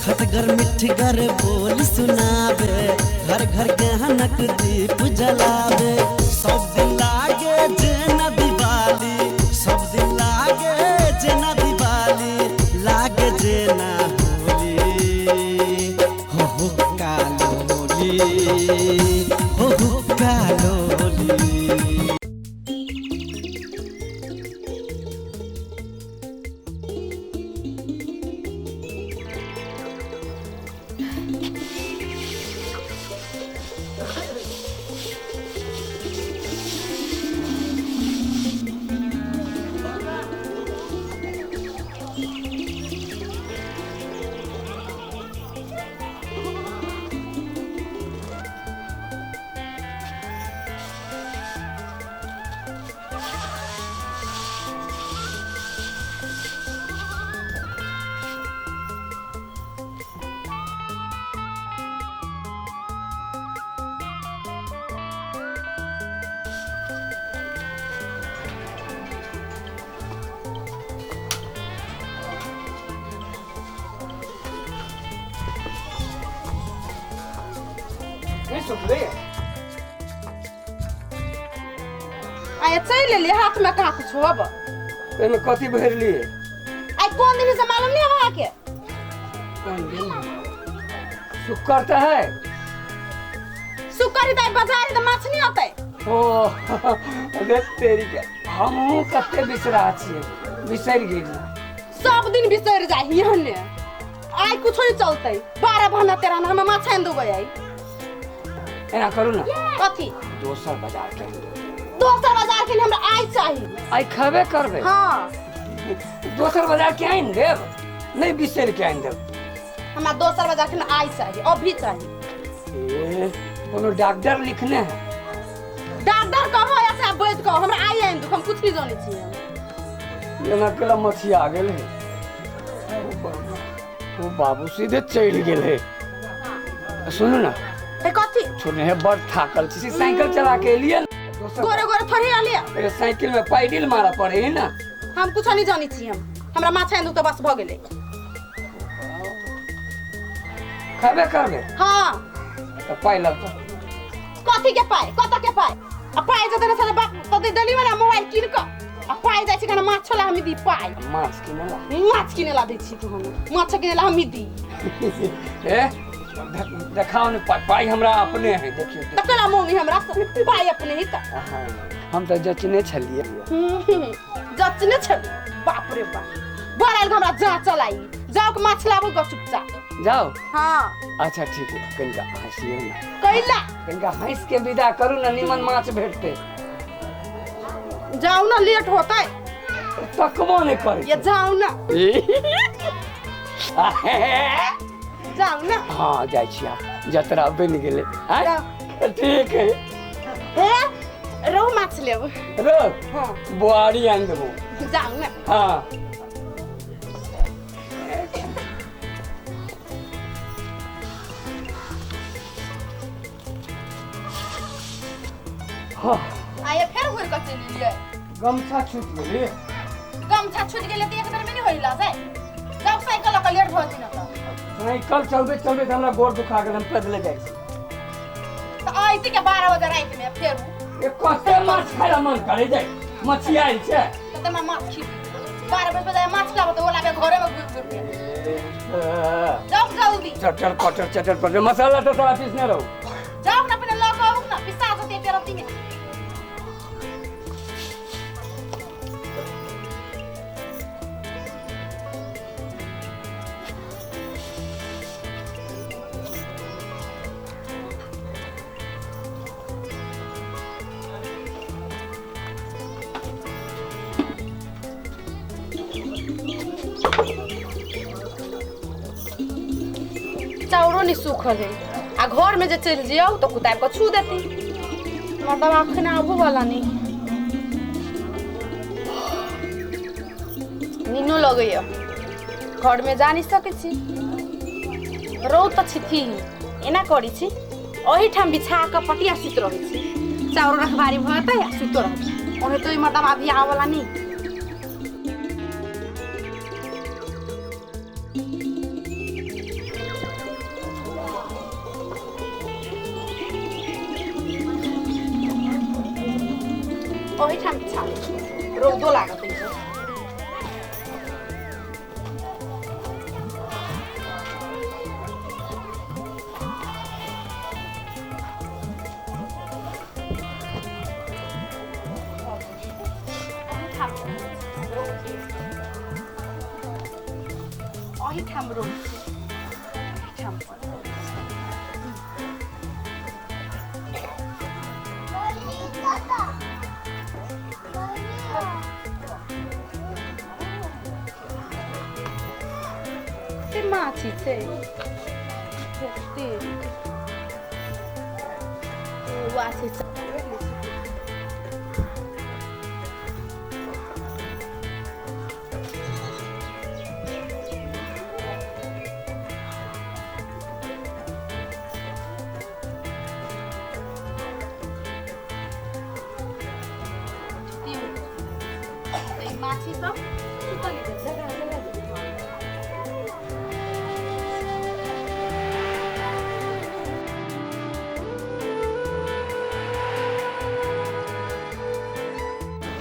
खटगर मिठगर बोल सुनावे, घर घर गहनक दीप जलावे। सब दिन लागे जेना दिवाली, सब दिन लागे जेना दिवाली, लागे जेना होली, हो हो कालोली, हो हो कालोली। आय चलि एलियै, हाथ में कहाँ कुछ होब। एहिमे कथी भरलियै? आइ कोन दिन से मालूम नहीं अहाँके? कोन दिन? शुक्र तऽ है। शुक्र तऽ बाजार तऽ माछ नहीं होतै। ओ अरे तेरी के, हमहूँ कते बिसरा छियै, बिसरि गेली। सब दिन बिसरि जाइ एहने। आइ कुछो नहीं चलतै, 12 बहाना 13 बहाना, हम माछ आनि देबै आइ। एना करू ना। कथी? दोसर बाजार के। दोसर बाजार के हमरा आइ चाही। आइ खबे करबै। हाँ। दोसर बाजार के आनि देब, नहीं बिसरि के आनि देब। हमरा दोसर बाजार के आइ चाही, अभी चाही। ए कोनो डॉक्टर लिखने है? डॉक्टर कहो या चाहे वैद्य कहो, हमरा आइ आनि दू, हम कुछ नहीं जानै छियै। एना केला मछिया गेल है। ओ बाबू सीधे चढ़ि गेल है। सुनू ना। कथी? छोड़ने है, बड़ थाकल छी, साइकिल चला के एलियै। गोरे गोरे थोड़ी आलियै। अरे साइकिल में पैडिल मारा पड़े है ना। हम कुछ नहीं जानै छी, हम हमरा माछ आनि दू तऽ बस भऽ गेलै। खबे करबै? हाँ। तऽ पाइ लगतौ। कथी के पाइ? कतऽ के पाइ? आ पाइ जे देने छलै बाप तऽ देली वाला मोबाइल कीन कऽ, आ पाइ जाइ छै कना माछ ला हम दी पाइ। माछ किने ला? माछ किने ला दै छी तू हम, माछ किने ला हम दी। ए देखाओ ने पाइ हमरा अपने है, देखियो। तऽ केना मम्मी हमरा पाइ अपने ही तऽ। हम तऽ जचने छलियै। जचने छलियै? बाप रे बाप, बड़ आयल हमरा जा चलाई। जाओ के माछ लाबू गऽ चुपचाप। जाओ? हाँ। अच्छा ठीक है, कनिका हँसियौ ने। कैला? कनिका हँस के विदा करू ने, निमन माछ भेटतै। जाओ ना, लेट होतै। तकबो नहि करै। ये जाओ ना। जाओ ना। हाँ जाइ छी, जतरा बनि गेलै। ठीक है। हे रोहु माछ लेब। रोहु? हाँ। बुआरी आनि देबो। जाओ ना। हाँ। हाँ। आये फेर घुरि कऽ चलि एलियै। गमछा छूटि गेलै। गमछा छूटि गेलै तऽ एक बेर मे नहि होइला जाय। जाउ साइकिल लऽ कऽ लेट भऽ जेतै तऽ। साइकिल चलबैत चलबैत हमरा गोर दुखा गेल, हम पैदले जाइ छी। तऽ अयती के 12 बजे राति मे फेर। ए कते माछ खाय ला मन करे जाय, मछिया आयल छै। तऽ हमरा माछ खिबी। 12 बजे माछ लाबऽ तऽ ओ लाबे घरे मे घुरि घुरि के। जाउ जल्दी। चटर पटर चटर पटर मसाला तसाला पीसने रहू। जाउ ना अपने लऽ कऽ आउ ना, पिसा जेतै पेरती मे। चाउरो नहीं सूखल है, आ घर में जे चलि जियौ तऽ कुत्ता आबि कऽ छू देतै। मतलब अखन आबो वाला नहीं, नीनो लगैया। घर में जा नहीं सकै छी, रौद तऽ छिथी। एना करै छी, ओहिठाम बिछा कऽ पटिया सुति रहै छी, चाउर रखबारी भऽ जेतै आ सुतितो रहबै। ओनाहितो ई मर्दबा अभी आबऽ वाला नहीं। ओहिठाम बिछा लै छी, रौदो लागत अछि। ओहिठाम रौद छै, ओहिठाम पर। कते माछी छै, कते कौआ छै। माछी सब सुतल जगह जगह।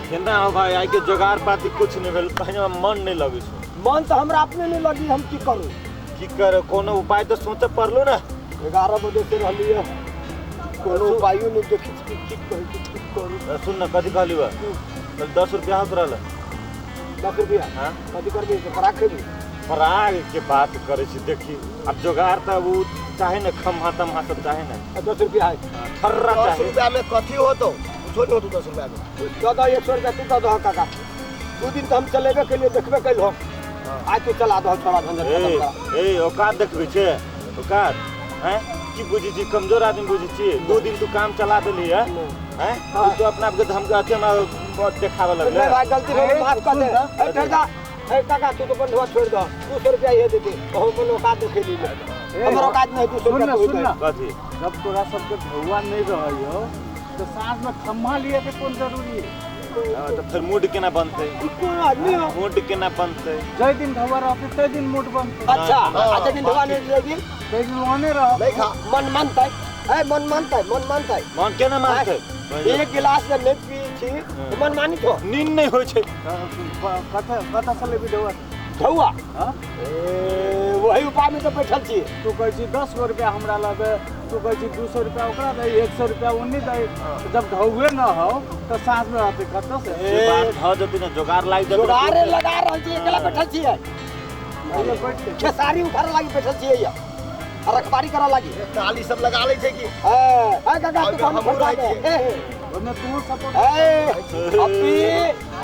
केना हो भाई, आइ के जोगार पाती कुछ नहीं भेल, कहीं मन नहीं लगै छौ। मन तो हमरा अपने नहीं लगी, हम की करू? की करे, कोनो उपाय तो सोचे पड़लो ना। 11 बजे से रहली है, कोनो उपायो नहीं देखी छी की कहै छी, की करू? सुन ना, कथी कहली बा? 10 रुपया हो तोरा लग? 10 रुपया? हाँ। कथी करबी? पराग खेबी? पराग के बात करे छी, देखी अब जोगार त उ चाहे ना, खम्हा तम्हा सब चाहे ना। 10 रुपया है, ठर्रा चाहे। 10 रुपया में कथी होतो? कुछो नहीं होतो 10 रुपया में। दो 100 रुपया तू दो काका, 2 दिन तो हम चलेबे के लिए देखबे कैल हो, आज तू चला दो छोड़ा झंझट खत्म करा। ए औकात देखबे छे, औकात हैं की बुझी छी? कमजोर आदमी बुझी छी? 2 दिन तू काम चला देली है, हैं तू तो अपना आप के धमका अथी में बहुत देखावे लगले। नहीं भाई, गलती हो गई, माफ कर दे। ए ठहर जा, ए काका तू तो बंधुआ छोड़ दो, 200 रुपया ये दे दे, बहुत मन औकात देखे ली, हमर औकात नहीं 200 रुपया तू दे। कथी? जब तोरा सबके ढौआ नहीं रहै हो तो साँझ में खम्हा लिए के कोन जरूरी है? तो फिर मूड केना बनते? कोन आदमी हो, मूड केना बनते? जै दिन ढौआ रहते तै दिन मूड बनते। अच्छा, अच्छा दिन ढौआ नहीं रहेगी तै दिन ओने रह। नहीं खा, मन मानतै, ए मन मानतै, मन मानतै। मन केना मानतै? एक गिलास जब नहीं पी छी तो मन मानी छो, नींद नहीं होय छै। कथा कथा से लेबी ढौआ? ढौआ हां, ए वही उपाय में तो बैठल छी। तू कहै छी 10 रुपया हमरा लगे, तू कहै छी 200 रुपया ओकरा दे, 100 रुपया ओन्नी दे, जब ढौए न हो तो साँझ में रहते कतौ से? से बात भ जती ना, जोगार लाग जती। जोगारे लगा रहल छी, एकला बैठल छी, खेसारी उखाड़ लागी बैठल छी, रखबारी करा लागी, ताली सब लगा लै छै की? ए ए काका तू हम फंसा दे, ओने तू सपोर्ट। ए अभी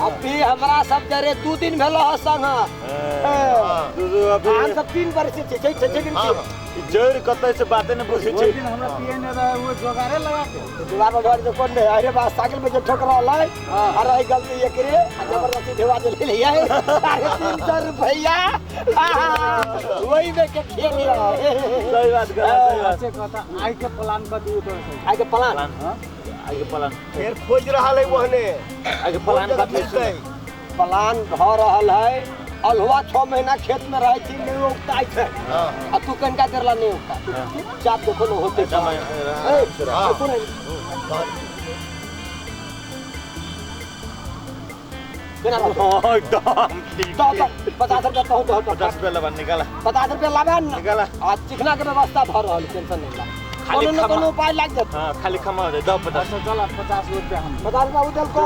अभी हमरा सब जरे 2 दिन भेल ह संग। अभी हम सब 3 वर्ष से छै, 6 दिन छी। जड़ कतै से बाते ने बुझै छै। ओइ दिन हमरा पिए ने रहे, वो जोगारे लगा के जोगार में तो कोन ने, अरे बा साइकिल पे जो ठोक रहल है, अरे ई गलती एकरे जबरदस्ती ढेवा दे ले है 350 रुपया वही में के खेल रहा। सही बात कर, सही बात। अच्छे कहता आई के प्लान कर दियो तो सही। आई के प्लान? हां, आई के प्लान फिर खोज रहल है ओहने। आई के प्लान कथी मिलतै? प्लान भ रहल है, अल्हुआ 6 महीना खेत में रहे छी नहीं उगता छै, आ तू कनका देरला नहीं उगता, चुपचाप देखो न होते। ए सुन, केना एकदम ठीक। 50 रुपया कहूं तो 50 रुपया लाबा, निकाला 50 रुपया लाबा, निकाला। आ चिकना के व्यवस्था भ रहल, टेंशन नहीं ला, खाली कोनो न कोनो उपाय लाग जात। हां, खाली खमा हो जाए 10 50। अच्छा चल 50 रुपया हम 50 रुपया उ देलको,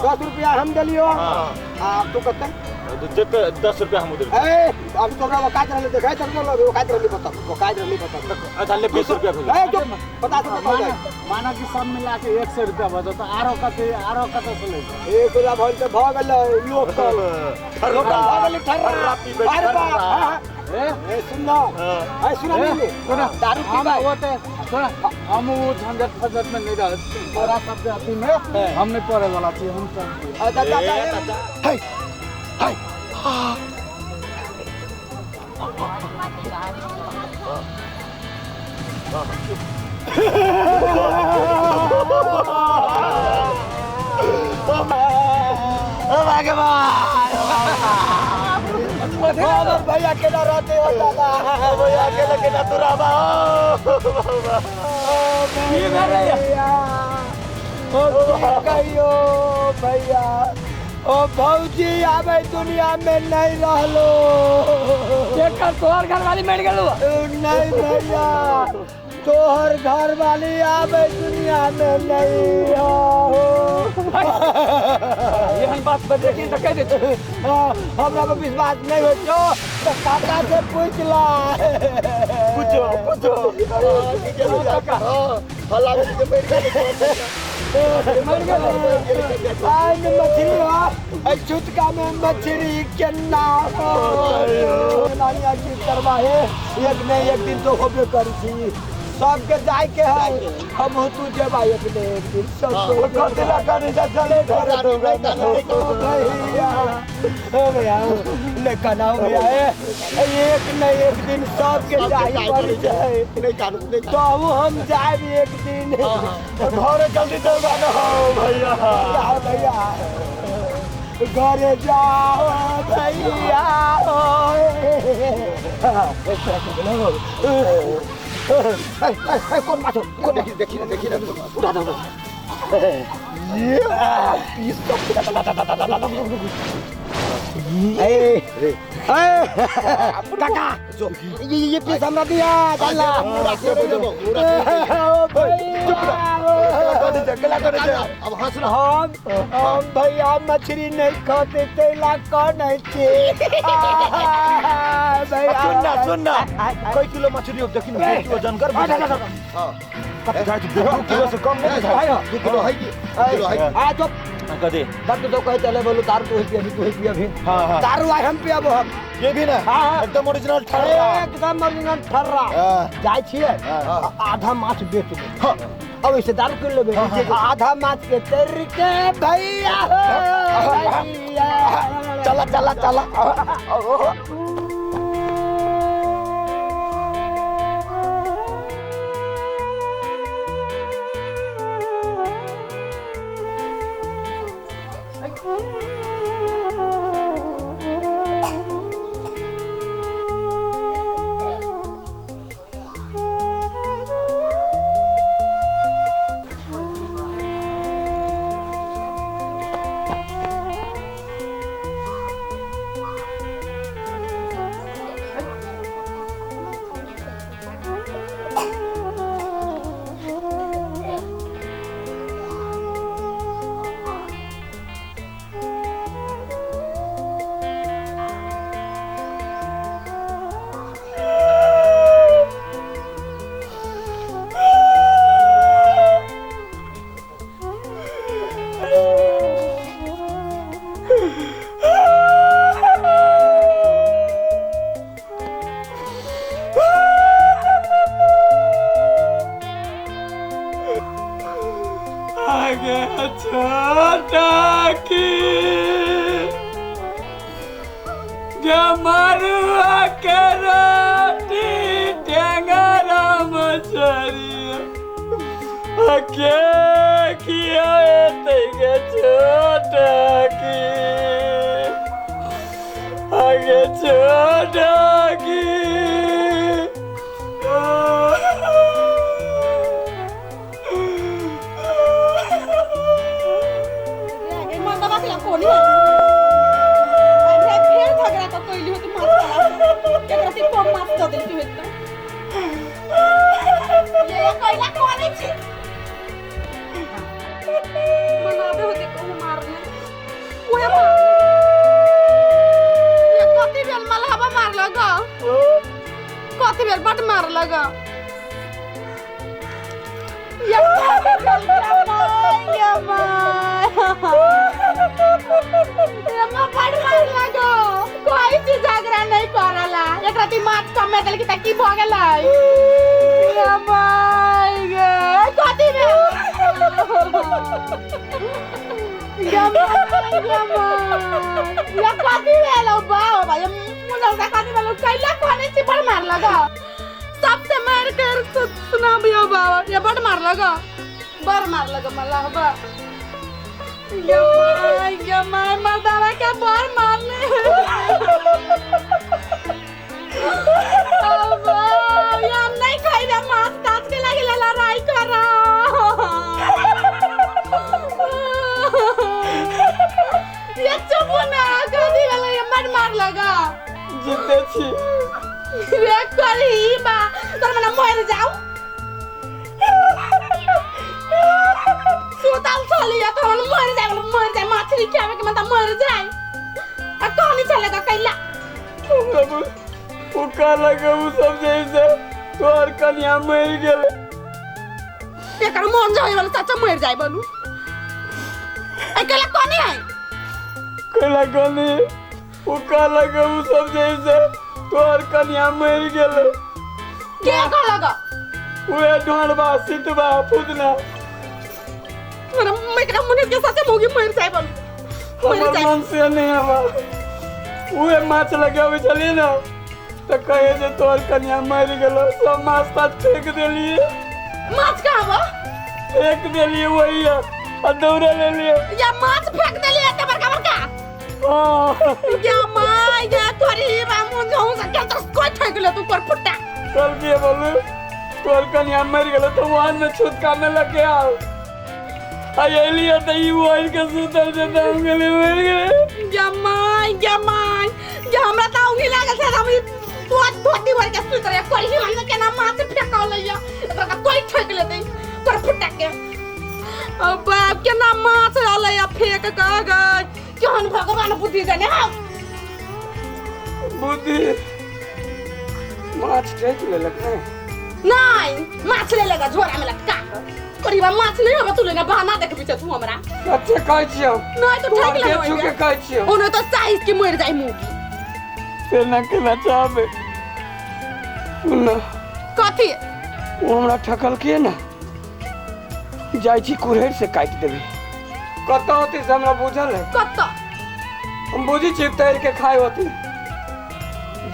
10 रुपया हम देलियो। आ तू कते? जते 10 रुपया हम देलियो। ए अभी तोरा औकात रहले देखै तब न औकात रहले बता, औकात रहले बता। अच्छा ले 20 रुपया भेल। ए जो 50 रुपया हो जाए, माना कि सब मिला के 100 रुपया भ जत, आरो कते आरो कते से ले 1 रुपया भइल त भ गेलै लोकल लोकल भ गेलै ठर्रा। अरे बा ए ए सुन ना, ए सुन नहीं, दारू पीबा होते सुन, हम वो झंझट फजट में नहीं रह, तोरा सब के अथी में हम नहीं पड़े वाला छी, हम चल। अच्छा अच्छा हाय हाय ओ भैया अकेला रहते हो दादा, भैया अकेला केना तू रहबा? की भेलै? कहियो भैया ओ भौजी आबे दुनिया में नहीं रहलो। जेकर तोहर घरवाली मर गेलो। नहीं भैया तोहर घरवाली आबे दुनिया में नहीं हो। एहन बात बजे के त कह दे। हमरा पर विश्वास नहीं हो छो तो काका से पूछ ला। पूछो पूछो। हां लागे के मर गेल मर गेल। आज मछली हो छुटका में मछली केना हो नानिया की करवा है एक नहीं एक दिन तो होबे करी छी। सबके जाय के है हम तू जेबा एक ने एक दिन सब कथी ला कनी जा चले घर भैया ओ भैया ले कनाओ भैया एक न एक दिन सबके जाय पड़ जाए। नहीं कानू नहीं तो हम जाए एक दिन घरे जल्दी चलबा न हो भैया। जाओ भैया घरे जाओ भैया। कौन माछो कौन देखी देखी देखी उठा दो ये पीस तो ए ए काका ये पीस हमरा दिया डाला अब हंस ना। हम भैया मछली नहीं खाते तेला कौन है भैया। सुनना सुनना कई किलो मछली हो देखी ना वजन कर। हां 2 किलो से कम नहीं है। 2 किलो है कि किलो है आ तो कदे दारू तो कहे चले बोलो दारू तू ही पिया तू ही पिया भी। हां दारू आइ हम पियाबो हम ये भी ना। हां एकदम ओरिजिनल ठर्रा एकदम ओरिजिनल ठर्रा जाय छियै आधा माछ बेच दे। हां अब ऐसे दारू किन लेबे आधा माछ के तर के भैया भैया चला चला चला। नहीं खाई माछ ताछ के लगे लड़ाई कर। ये करी बा तोर मना मर जाऊ सुतल छलिया तोर मन मर जाए मर जाए मछली खावे के मन मर जाए आ कहानी चलेगा कैला बाबू उ कहलक उ सब जैसे तोहर कन्या मर गेलै एकर मन जाए वाला सच्चा मर जाए बोलू ए कैला कौन है कैला कौन उ कहलक उ सब जैसे तोहर कन्या मर गेलै के कहलक उहे ढोंढबा सितबा फुदना मेरा मेरा मुने के साथे मोगी मर जाए बोलू मर जाए मन से नहीं आवा उहे माछ लगावे छलिए ना त कहे जे तोहर कन्या मर गेलो सब माछ ताछ फेंक देलिए माछ कहाँ बा फेंक देलिए वही आ दौड़ा लेलिए या माछ फेंक देलिए त बड़का बड़का या माय या तोरी बा मुन जाऊं सके तो कोई फेंक ले तू पर फुट्टा कल के बोलू तोहर कन्या मर गेलो तो वहां में छुटका में लगे आओ आ एलिए त ई वही के सुतल जे हम गेले मर गेले या माय या माय या हमरा त उंगी लागल छै हम धोती धोती भर के सुत रहे कोई हम के ना माछ फेंकल या एकरा कोई ठेक लेतै पर फुट्टा के अब बाप के ना माछ रहलै या फेंक के गए केहन भगवान बुद्धि जाने हाउ बुद्धि माछ ठेक लेलक ने नहीं माछ ले लेगा झोरा में लटका परिवार माछ नहीं होबे तू लेना बहाना देखबी छ तू हमरा सच्चे कहै छियौ नहीं तो ठेक ले छू के कहै छियौ ओने तो साइज के मर जाई मुगी केना केना चाहबे सुन कथी ओ हमरा ठकल के ना जाइ छी कुरहड़ि से काटि देबै कतऽ होतै से हमरा बुझल है कतऽ हम बुझै छियै तैर के खाइ होतै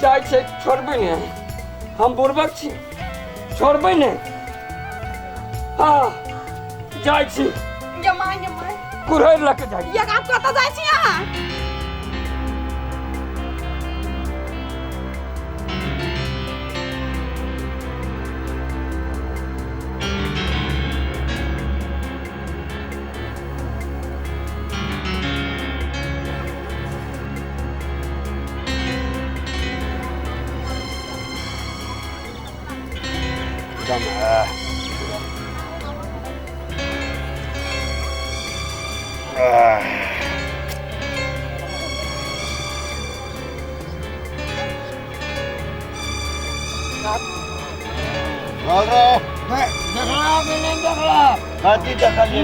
जाइ छै छोड़बै नहि हम बुड़बक छी छोड़बै नहि हाँ जाइ छी ये my ये my कुरहड़ि लऽ के जाइ ये आप कतऽ जाइ छी अहाँ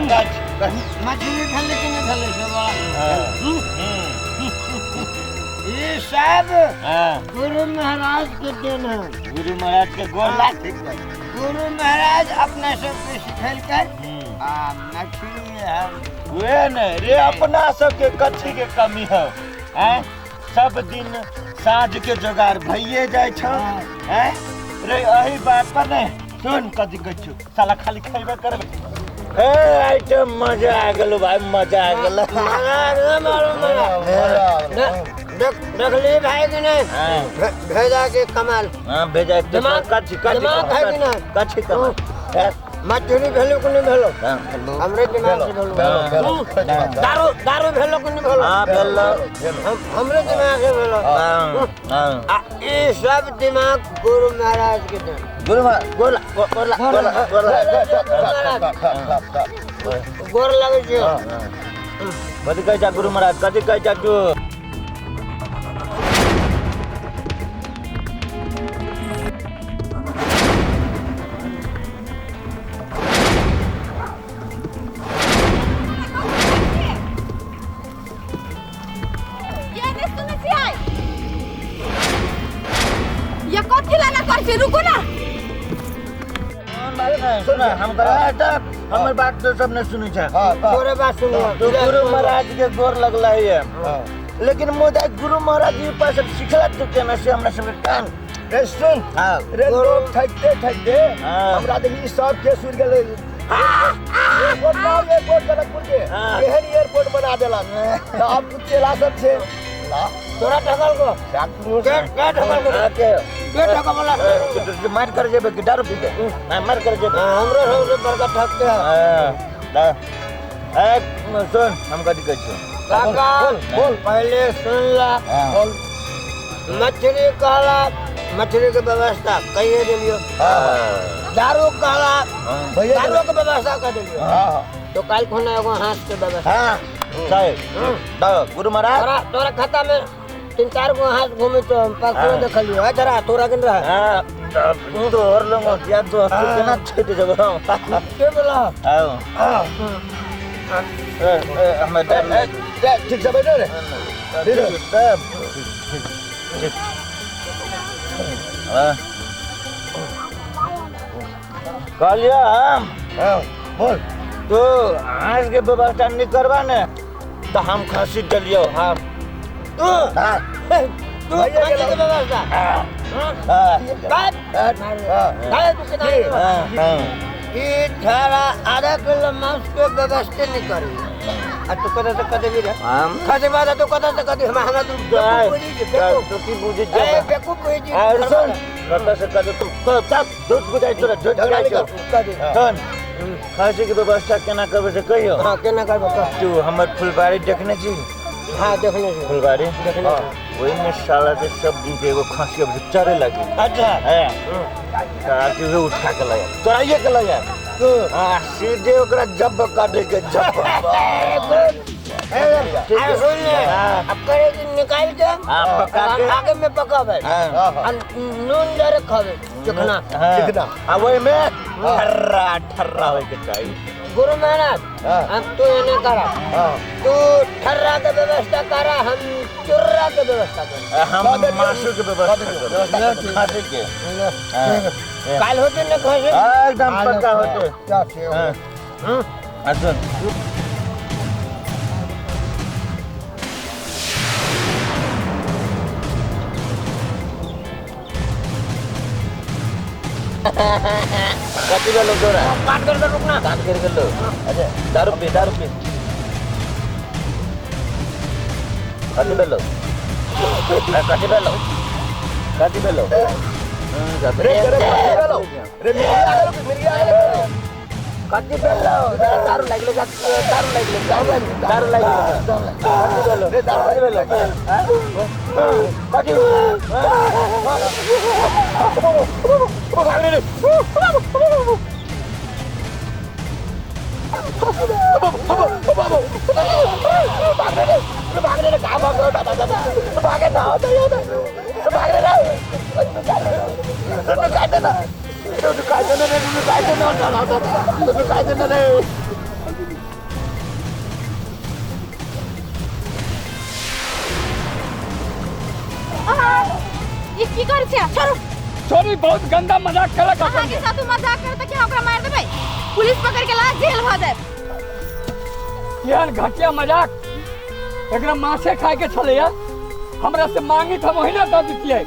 मछली खेले कि नहीं खेले ये सब गुरु महाराज के then है। गुरु महाराज के गोर लाग। गुरु महाराज अपना सबके सिखल कर मछली वे नहीं रे अपना सबके कथी के कमी है हैं सब दिन साँझ के जोगार भइए जाए छौ हैं रे अही बात पर नहीं सुन कथी कहै छौ साला खाली खैबे करबे ए आइटम मजा आ गेलो भाई मजा आ गेलो देखली भाई कि नहीं भेजा के कमाल। हां भेजा दिमाग कथी कथी दिमाग है कि नहीं कथी कमाल मछली भेलो कि नहीं भेलो हमरे दिमाग से भेलो दारू दारू भेलो कि नहीं भेलो। हां भेलो हमरे दिमाग से भेलो। हां आ ई सब दिमाग गुरु महाराज के then. गुरु महाराज गोला गोला गोला गोला गोर लागै छै। कथी कहै छ गुरु महाराज कथी कहै छ तू? रुको ना सुन हम हमर बात तो सब नहीं सुनै छै। तोरे बात सुन। तो गुरु महाराज के गोर लगला है लेकिन मुदा गुरु महाराज जी पास सब सिखला तो केना से हमरा सब कान रे सुन रे लोग ठकते ठकते हमरा देखी सब के सुन गेलै। एयरपोर्ट ना एयरपोर्ट जनकपुर के एहन एयरपोर्ट बना देलक त अब चेला सब छै तोरा ठकल को के ठकल को के ठकल वाला मार कर जेबे कि दारू पीबे मार कर जेबे हमरो सबसे बड़का ठकते है। हां ए सुन हम कथि कहै छियौ काका बोल पहले सुन ला। बोल मछली कहला मछली के व्यवस्था कहिए देलियो। दारू कहला दारू के व्यवस्था कर देलियो। तो काल खुना एगो हाथ के व्यवस्था। हां साहेब गुरु महाराज तोरा खाता में 3-4 गो हाथ घूमे तो हम परसों देखलियो है जरा तोरा किन रहा। हां तोर लंगो या दोस्त केना छूट जब के बोला। आओ ए ए हमें ठीक से बैठो रे। ठीक हां कहलियो हम। बोल तो आज के व्यवस्था नहीं करवा ने तो हम खसी डलियो। हम तू तू खाने के व्यवस्था। हां तू कितना ई थारा आधा किलो मांस के व्यवस्था नहीं करी आ तू कदा से कदे भी रे खसे बाद तो कदा से कदे हमरा तू तू की बुझी ए बेवकूफ बुझी। और सुन कदा से कदे तू तब झूठ बुझाई तोरा झूठ बुझाई सुन खासी के व्यवस्था केना करबे से कहियो। हां केना करबे तू हमर फुलबाड़ी देखने छी। हां देखने छी फुलबाड़ी देखने। ओहि में साला के सब दिन के एगो खांसी अब चरे लगी। अच्छा हां आके उहे उठा के लाया तोराइए के लाया। हां सीधे ओकरा जब काटे के जब। अरे सुन ले अब करे दिन निकाल के पका के आगे में पकावे और नून जरे खावे चिकना चिकना। आ ओहि में ठर्रा ठर्रा होय के चाहिए। गुरु महाराज अब तू एने करा तू ठर्रा के व्यवस्था करा हम चुर्रा के व्यवस्था करा हम मासू के व्यवस्था खासे के काल होते न खासे एकदम पक्का होते। क्या छे हां अच्छा कति लोग तोरा काट कर रुकना काट कर लो। अच्छा दारू पी कति बेलो कति बेलो कति बेलो रे रे बेलो रे मिर्गिया गेलो कति बेलो दारू लागले दारू लागले दारू लागले कति बेलो रे दारू बेलो कति ये की कर छे? छोड़ो छोड़ी बहुत गंदा मजाक करक। अहाँ के साथ मजाक करत के ओकरा मार देबै पुलिस पकड़ के ला जेल भ जाए। यार घटिया मजाक एकरा माछे खाए के छलैया हमरा से मांगी त हम ओहिना द दितियै।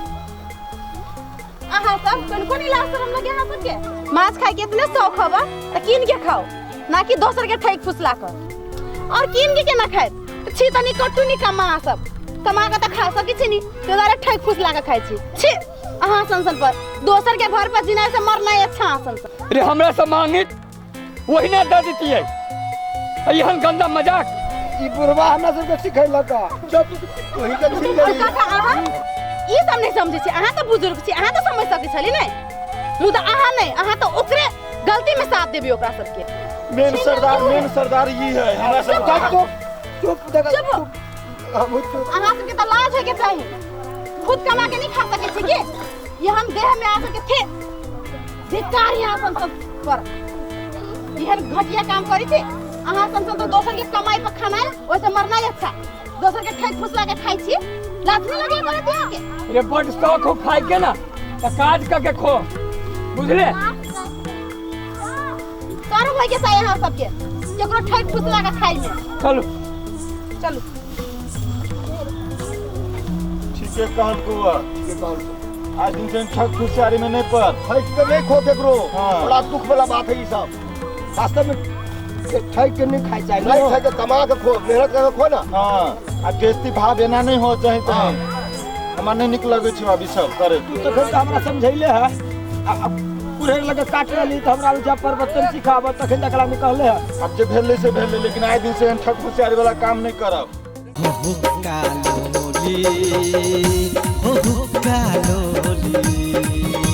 अहाँ सब कोन कोन इलाज शरम लगे अहाँ सब के? माछ खाए के इतने शौक हवा त कीन के खाओ ना कि दोसर के ठैक फुसला कर। और कीन के केना खाए छी तनी कट्टू नी कमा सब कमा के त खा सकै छी नी ते दुआरे ठैक फुसला के खाइ छी। छी अहाँ सन पर दोसर के घर पर जिनाय से मरना अच्छा सन सन। रे हमरा से मांगी ओहिना द दितियै एहन गंदा मजाक। ई बुढ़वा हमरा सबके सिखैलक चुप ओही के छिन गेली। काका अहाँ ई सब नहीं समझै छी अहाँ त बुजुर्ग छी अहाँ त समझ सकै छली नै मुदा अहाँ नै अहाँ त ओकरे गलती में साथ देबी ओकरा सबके। मेन सरदार ई है हमरा सब चुप चुप देखा चुप हम चुप। अहाँ सबके त लाज होय के चाही खुद कमा के नहीं खा सकै छी के ये हम देह में आ सके थे धिक्कार यहाँ सन सब पर एहन घटिया काम करै छी अहाँ सन सन तो दोसर के कमाई पर खाना ओइसे मरना अच्छा दोसर के ठैक फुसला के खाइ छी लाज नहीं लगे करत यहाँ के। रे बड शौक हो खाइ के ना त काज क के खो बुझले। शरम होय के चाही अहाँ सबके केकरो ठैक फुसला के खाइ में। चलू चलू ठीक है कहल कुआ के कहल आज दिन से ठग फुसियारी में नहीं पर ठैक के नहीं खो केकरो। बड़ा दुख वाला बात है ई सब वास्तव में ठैक के नहीं खाई चाहिए नहीं ठैक के कमा के खो मेहनत करके खो ना। हां आ बेइज्जती भाव एना नहीं हो चाहे तो हमरा नहीं निक लगे छै अभी सब करे। तू तो फिर हमरा समझैले है कुरेर लगे काट रहली त हमरा जब परिवर्तन सिखाब तखन तकरा में कहले है। अब जे भेलै से भेलै लेकिन आइ दिन से ठग फुसियारी वाला काम नहीं करब। हो कालोली हो हुक्का लोली।